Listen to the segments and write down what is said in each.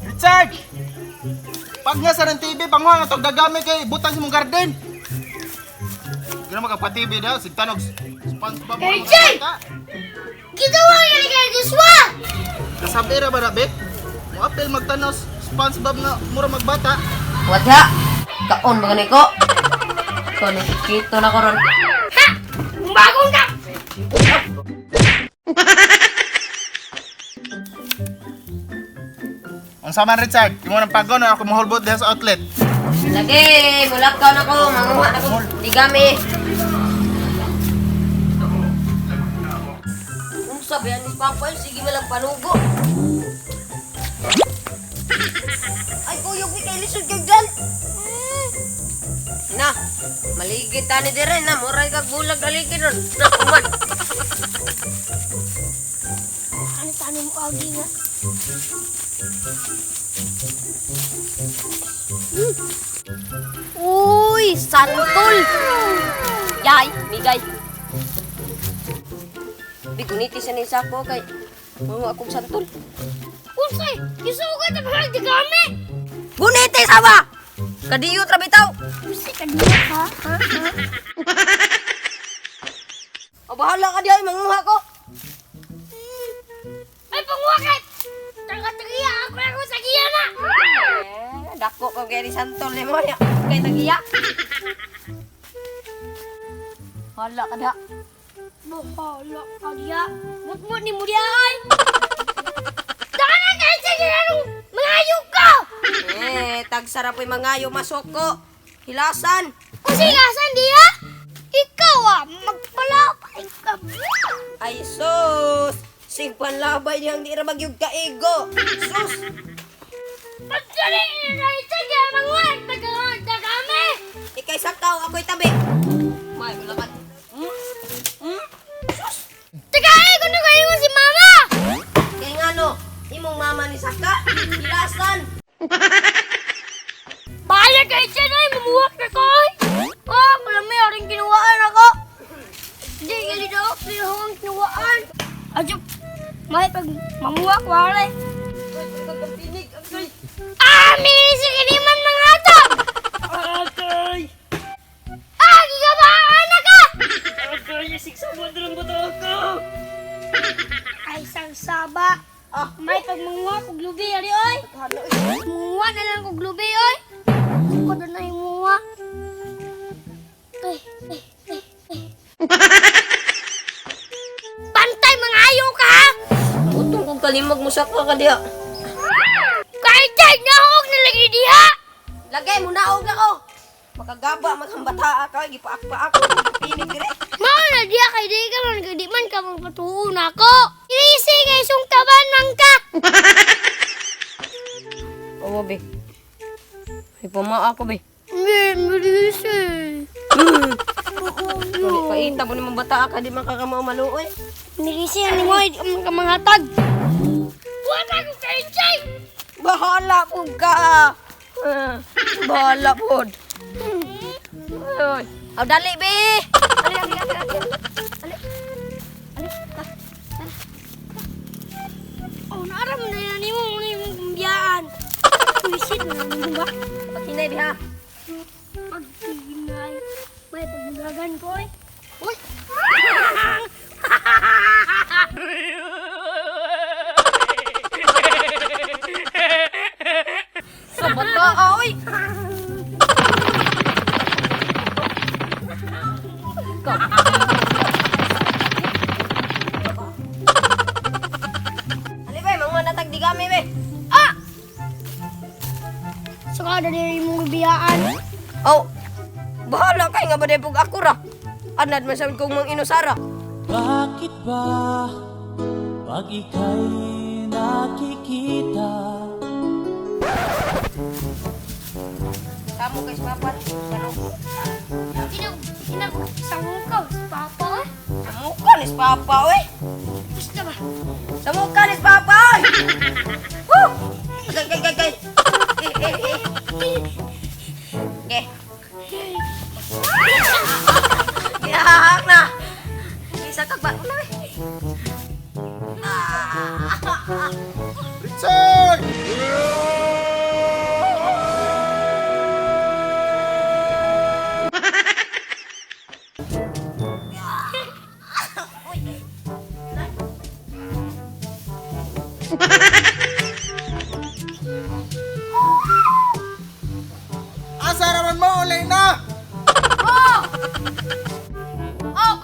Richard! Pag nga sa ng TV, panguha nga itong dagami kay butang sa mong garden. Hindi na magkapa-TV daw, sigtanog. SpongeBob. Hey, Jay! Ginawa niya kay Joshua! Kasabi ra ba na, be? Mo apel magtanos, SpongeBob nga mura magbata. Wala. Kaon ba gani ko? Ko ni kito na ko ron. Ha! Bagong ka! Unsa man, Richard? Imo nang pagon ako mahulbot diha sa outlet. Lagi, mulakaw na ko, manguha na ko. Digami. Unsa ba yan ni Papa? Sige man lang panugo. Ay, kuyog ni kay lisod kay dyan. Na, maligid tani dire na, muray kag bulag aligid ron. Na, kuman. Ano tanong mo agi nga? Uy, santol! Yay, migay. Biguniti sa ni sako kay mga akong santol. Unsay! Gisugat ang mga digami! Guniti sama! Kadiyot ra bitaw. Unsay ka diha ha? Ha? Ha? O bahala ka diay manguha ko. Ay, panguwakit! Taga-tagiya! Ako ako sa giya na! Eh, dako ko kay ni santol nimo ya. Kay tagiya. Hala ka diha. Bahala ka diha. Mutmut ni mo diha ay! Taka na kayo sa ginanong mga ayok ka! Eh, tagsara po'y mangayo masoko. Hilasan. Kung sigasan diha, ikaw ah, magpalapay ka. Ay sus, sigpan labay niyang di ra magyug kaigo. Sus, Pagkali na ito niya, manguwag, pagkakanta kami! ikay sakaw ako'y tabi. May mulakat. Hmm? Hmm? Tagay ko na kayo si mama! Kay ngano, imong mama ni Saka, hilasan. Bahala kayo dyan ay, mamuwak na ko ay! Oh, pala may aring kinuwaan ako! Hindi, gali daw, pero ang kinuwaan. Adyo, may pag mamuwak, wala eh. Ah, minis yung kiniman mga ato! Agay! Ah, gigabaan na ka! Agay! Sigsawa na lang ba ako? Ay, sang saba. Ah. May pag manguha kog lubi, ari oy. Manguha na lang kog lubi, oy. Ko na yung muha. Ay, ay, ay, ay. Bantay mga ayo ka! ha? Utong kong kalimag mo saka ka diha. Kahit dyan, nahog na lagi diha! Lagay mo naog ako. Makagaba maghambata ka, gipaak-paak pinig dire. Mao na diha kay di ka man kay di man ka magpatuon ako. Ilisi kay sungkaban man ka. Oo, be. Ay pama ako, be. Milisi. Paita mo nimong bata ka di man ka kamo maluoy. Milisi ang mo di man ka manghatag. Wala ko kay Jay. Bahala po ka. Ah, bahala po. Ay, aw dali be. Ali ali ali ali. Ali. Ali. Ta. Oh, naaram na yan nimo mo na yung kumbiyaan. Wisit na nimo ba? Paghinay diha. Paghinay. May pagbugagan ko eh. Uy! Sa bata oy. Ikaw. Ali be, manguha na tag digami be. Ah! Saka na din imong biyaan. Oh. Bahala kay nga ba pug ako ra. Anad man sa kong mang inusara. Bakit ba pag ika'y nakikita? Kamo kay papa. Ano? Tinag tinag sa mukaw sa papa eh. Sa mukha ni papa oy. Gusto ba? Sa mukha ni papa oy. Woo! Kay kay kay kay. Eh eh eh. Okay. Gihahak na. Isa kag ba? Una, eh. Ah.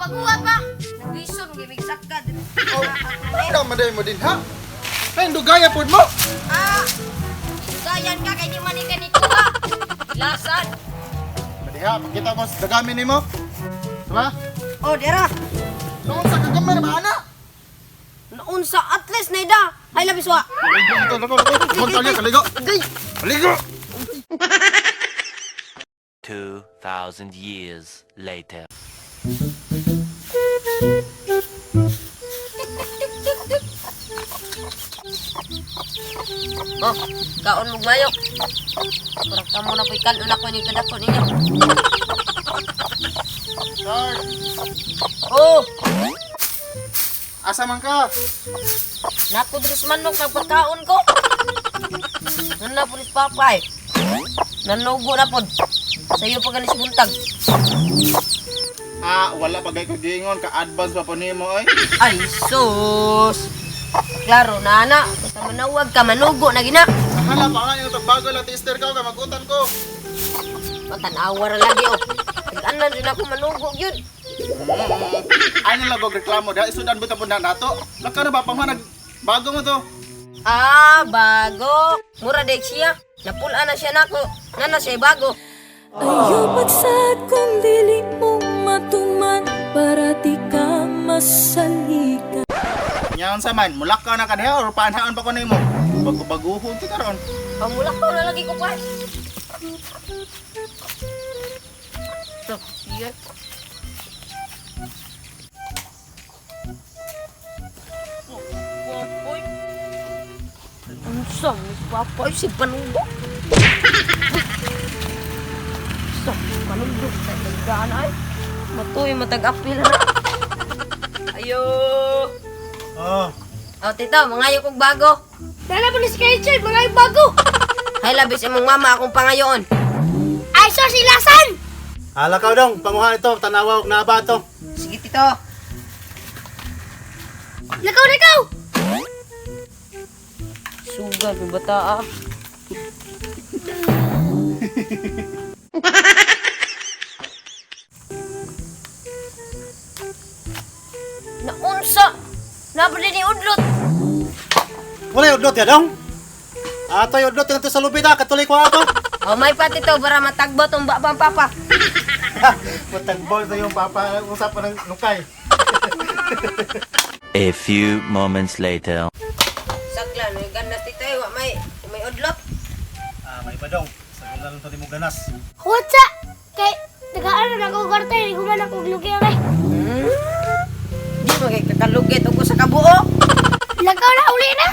Pagbuhat pa. Nagison gibig sakad. Oh, ano maday mo din ha? Ay, dugaya pod mo. Ah. Gayan ka kay di man ka ni kuha. Lasan. Madiha, pakita ko sa dagami nimo. Diba? Oh, dira. Noon sa kagamay na ba ana? Naunsa at least na ida. Ay labis wa. Kaligo ito, lako, lako. Kaligo, kaligo. Kaligo. 2,000 years later. Oh, kaon mo mayo. Murag kamo na po'y kalon ako ni kadako ninyo. Char, Oh, asa man ka? nako diri sa manok nagpagkaon ko. Nan na po ni papa eh. Nanugo na pod. Sa iyo pa ganis buntag. Ah, wala pa gay ko giingon ka advance pa po nimo oy. Ay sus. Klaro na ana, basta manawag ka manugo na gina. Hala pa nga yung bago lang tester ka kay magutan ko. Matanawa ra lagi oh. Tag-anan din ako manugo gyud. Ay nang lagog reklamo da isudan buta pud na nato. Laka na ba panghanag bago mo to? Ah, bago. Mura dek siya. Napula na siya nako. Nana siya bago. Ayaw pagsad kung dili mo matuman para di ka masaligan. Nyaon sa man, mulak ka na kadha or paanhaan pa ko nimo. Bago-baguhon ti karon. Pamulak ko na lagi ko pa. So, sige. Popoy. Unsa ni Papoy si Panugo? Sa Panugo sa dagana ay. Matuoy matag-apil na. Ayo. Oh, Oh, tito, mangayo kog bago. Dala po ni si Richard, mga bago. Hay labis imong mama akong pangayoon. Ay, sus, ilasan! Alakaw dong, panguha ito, tanawa og naba to. Sige, tito. Lakaw, lakaw! Sugal ng bata ah. Naunsa! Nabali ni Udlot! Wala yung udlot ya dong. Ato yung udlot nga sa lubid ha, katuloy ko ato. O may pati to para matagbo tong babang papa. Matagbol sa yung papa usapan ng lukay. A few moments later. Sagla, no ganas tito eh, wa may may udlot. Ah, may iba dong. Sa lang to di mo ganas. What's up? Kay, tagaan na ako kwarta, hindi ko man ako glugi ay. Hmm? Di mo kay kakalugit og usa ka buo. Lakaw na, uli na!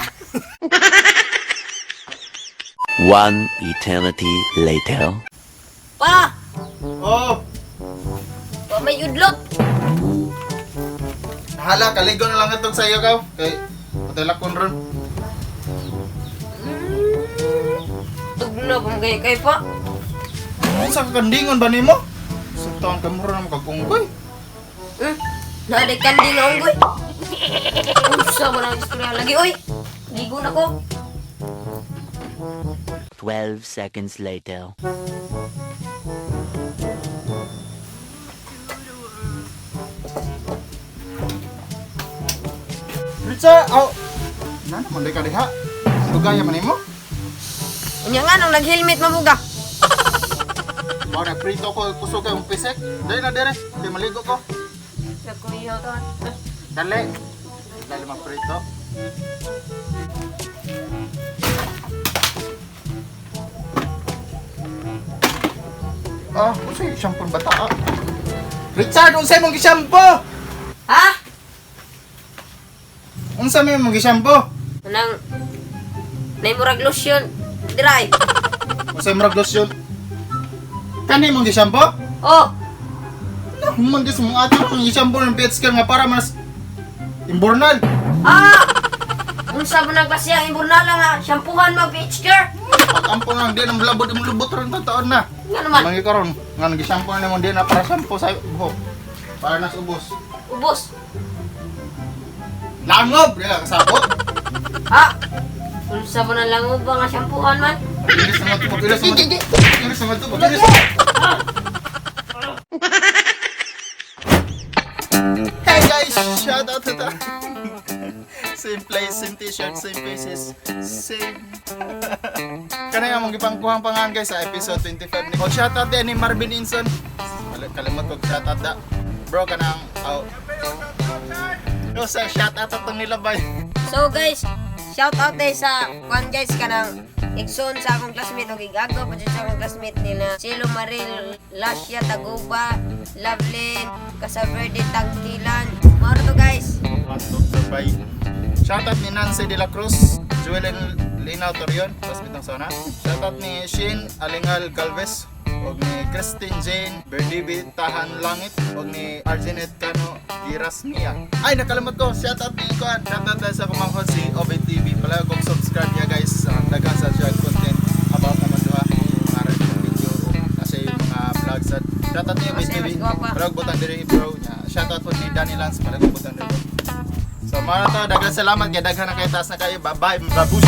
One eternity later. Pa, Oh, wa may udlot. hala kaligo na lang itong sa iyo kaw. Kay patay lakon ron. Tugno kung kay kay pa. Unsa ka kandingon ba nimo? Sa taon ka mura na makagunggoy. Hmm? Naaday kandi nga unggoy. Unsa man ang istorya lagi oy. Ligo na ko. 12 seconds later. Richard, aw. Na naman day ka diha. Dugaya man nimo. Unya nga nung nag-helmet mamuga. Ba na prito ko kusog kay mong pisek. Dali na dire, kay maligo ko. Nagkuhiyaw ta. Dali. Dali magprito. Ah, unsay shampoo bata ah? Richard, unsay mong gishampoo? Ha? Unsa may mong gishampoo? Anang nay murag lotion. Dry. Unsay murag lotion? Kani mong gishampoo? Oh, Nahuman dis mong ato mong gishampoo ng PH nga para mas imbornal. ah! Unsa ba nang klase ang imburnala nga shampoohan mo PH care? Pag ampo nang di nang labot imong lubot ron taon na. Nga naman, Mangi karon nga nang gishampoo na nimo di na para shampoo sa buhok. Para nas ubos. ubos. Langob, di ka kasabot. Ha? Unsa ba nang langob ba nga shampoohan man? Ilis naman to, pag-ilis naman to. Ilis naman to, pag-ilis. Hey guys, shout out to the same place, same T-shirt, same faces, same. Kanay among gipangkuhang pangalan, guys, sa episode 25 ni. Oh, shout out din ni Marvin Inson. Kalimot ko shout out da. Bro, kanang oh. Yo, sa shout out atong nila bay. So guys, shout out day sa kwan guys, kanang igsoon sa akong classmate og igago pa jud sa akong classmate nila Silo Maril, Lasya Taguba, Lovelyn, Casaverde Tangkilan. Mao to, guys. One, two, three, bye. Shout out ni Nancy De La Cruz, Juelin Linaw Torion, classmate ng sana. Shout out ni Shin Alingal Galvez, og ni Christine Jane Berdibi Tahan Langit, og ni Arjenet Cano Giras Mia. Ay, nakalimot ko. Shout out ni Kuan. Shout out sa kumanghon si OBTV. Pala kung subscribe niya, guys, ang daghan sa siya content about naman duha mga random video o kasi mga vlogs at shout out ni OBTV. Mas gwapa. Palagi butang diri, bro niya. Shout out po ni Danny Lance, palagi butang diri. So mga to, daghang salamat kay daghan na kayo, taas na kayo. Bye bye, babush.